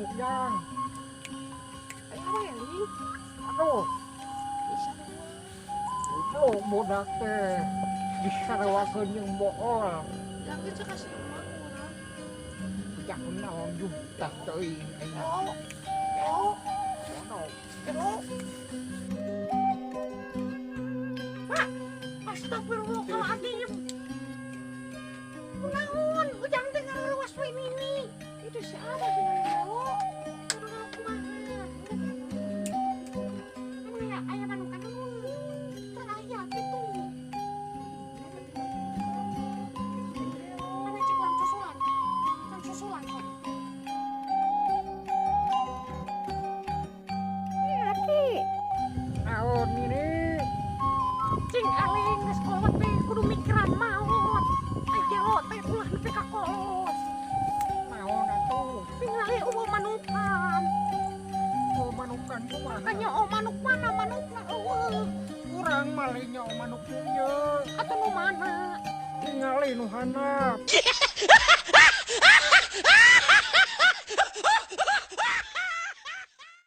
manuk jang. Aya weling. Aduh. Itu budak teh disarewakeun jeung bool. Jangan cek kasih mah urang. Ujang naon juta teuing aing. Oh. Oh. Ono. Oh. Pak, astagfirullahaladzim. Kunaon, ujang teh ngalewas we nini. Itu siapa sih ngalewo? Kudu kumaha? Anu ya aya manukan teu aya kitu. Mana cek urang susulan? Urang susulan we. Aki. Naon nini? Cing aling geus kolot teh kudu mikiran maot. Ai gelo teh ulah nepi ka kolot. Naon atuh? Tingali eueuh manukan. Oh manukan kumaha? Makanya oh manuk mana manukna eueuh. Urang mah nya manuk ieu. Atuh nu mana? Tingali nu handap.